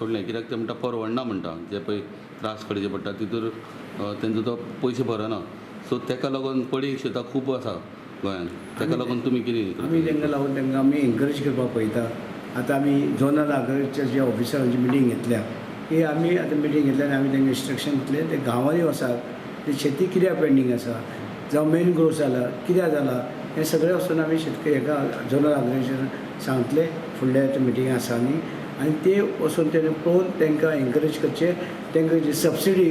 सोडलें कित्याक ते म्हणटा परवडना म्हणटा जे पळय त्रास काडचे पडटा तितूर तेंचो तो पयशे भरना. सो तेका लागून पडींग शेतां खूब आसा गोंयांत, तेका लागून तुमी कितें आमी तांकां लागून तांकां आमी एनकरेज करपाक पळयता. आतां आमी झोनल एग्रीकल्चरच्या ऑफिसरांची मिटींग घेतल्या की आमी आतां मिटींग घेतल्या आनी आमी तांकां इन्स्ट्रक्शन दितले ते गांवांनी वचात, ते शेती कित्याक पेंडींग आसा जावं मेन ग्रोथ जाला कित्याक जाला हें सगळें वचून आमी शेतकरी हेका झोनल एग्रीकल्चर सांगतले फुडल्या मिटींग आसा. न्ही, आनी ते वचून तेणें पळोवन तांकां एनकरेज करचें, तांकां जी सबसिडी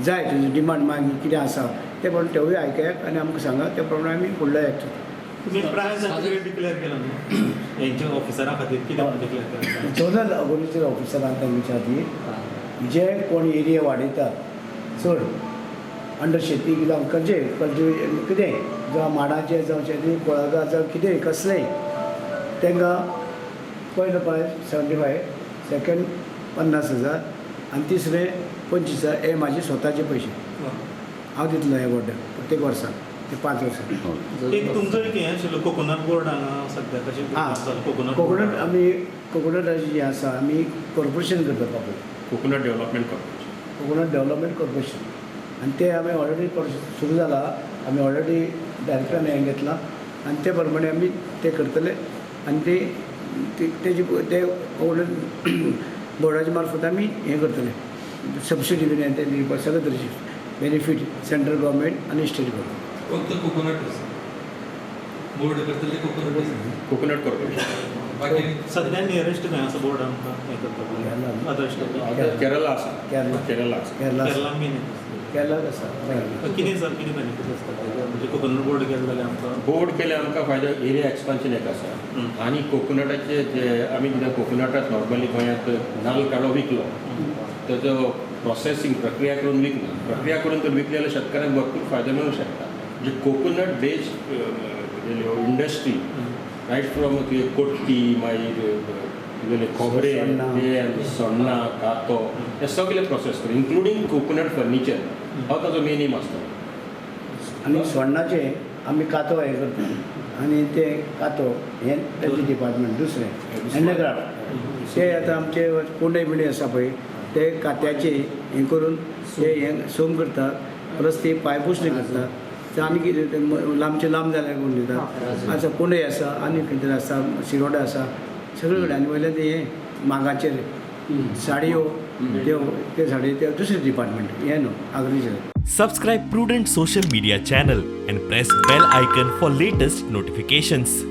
जाय तेजी डिमांड मागीर कितें आसा ते प्रमाणे तेवूय आयकयात आनी आमकां सांगात, ते प्रमाणे आमी फुडल्या एक्ट. तुमी प्रायस डिक्लेअर केला न्हू हेंच्या ऑफिसरा खातीर? कितें म्हणून डिक्लेअर केला? झोनल एग्रीकल्चर ऑफिसरान तांच्या खातीर जे कोण एरिया वाडयतात चड अंडर शेती जावं खंयचें कल्टिवेशन कितेंय जावं माडाचें जावं शेती कुळागर जावं कितेंय कसलेंय, तांकां पयलो प्रायज 75, सेकंड 50,000 आनी तिसरें 25,000. हे म्हाजे स्वताचे पयशे हांव दितलो हे ऑर्डर प्रत्येक वर्सा ते 5 वर्सां. एक तुमचो एक हें आशिल्लो कोकोनट बोर्ड हांगा सद्या कशें कोकोनट? कोकोनट आमी कोकोनटाची जी आसा आमी कॉर्पोरेशन करता बाबू. Coconut development corporation. Coconut development corporation आनी ते आमी ऑलरेडी प्रोसेस सुरू जाला. आमी ऑलरेडी डायरेक्टरान हें घेतलां आनी ते प्रमाणे आमी ते करतले आनी ते तेजे ते कोकोनट बोर्डाच्या मार्फत आमी हें करतले, सबसिडी बीन हें ते दिवपाक सगळे तरेचे बेनिफीट सेंट्रल गव्हर्मेंट आनी स्टेट गव्हर्मेंट. फक्त कोकोनट बोर्ड करतले कोकोनट? Coconut corporation. बाकी? सद्या नियरेस्ट खंय आसा बोर्ड आमकां हें करपाक अदर स्टेट? केरला आसा. केरला. केरला आसा. केरला. केरला मेन. केरलाक आसा. कितें सर, कितें बेनिफीट आसता तेजे? म्हणजे कोकोनट बोर्ड केलें जाल्यार आमकां? बोर्ड केले आमकां फायदो एरिया एक्सपान्शन एक आसा आनी कोकोनटाचे जे आमी कितें कोकोनटाक नॉर्मली गोंयांत नाल्ल काडो विकलो, तेजो प्रोसेसींग प्रक्रिया करून विकना. प्रक्रिया करून तर विकले जाल्यार शेतकारांक भरपूर फायदो मेळूंक शकता. म्हणजे coconut based industry right from तुगे कोटकी, मागीर तुगेले खोबरें, सोण्णां. तेल, सोण्णां, कातो, हे सगळे प्रोसेस करून इन्क्लुडींग कोकोनट फर्निचर हो ताजो मेन एम आसता. आनी सोण्णाचें आमी कातो हें करता आनी ते कातो हें तांचें डिपार्टमेंट. दुसरें हँडक्राफ्ट, ते आतां आमचे कोंडे बिंडे आसा पळय, ते कात्याचे हें करून ते हें सोम करतात, प्लस ते पांयपुसणी करतात. ते आनी कितें ते लांबचे लांब जाल्यार करून दितात. आतां कोंडे आसा आनी खंय तरी आसा, शिरोडा आसा, सगळे कडेन. आनी वयल्यान ते हें मागाचेर साडयो त्यो ते साडयो ते दुसरें डिपार्टमेंट हें न्हू agriculture. Subscribe Prudent Social Media channel and press bell icon for latest notifications.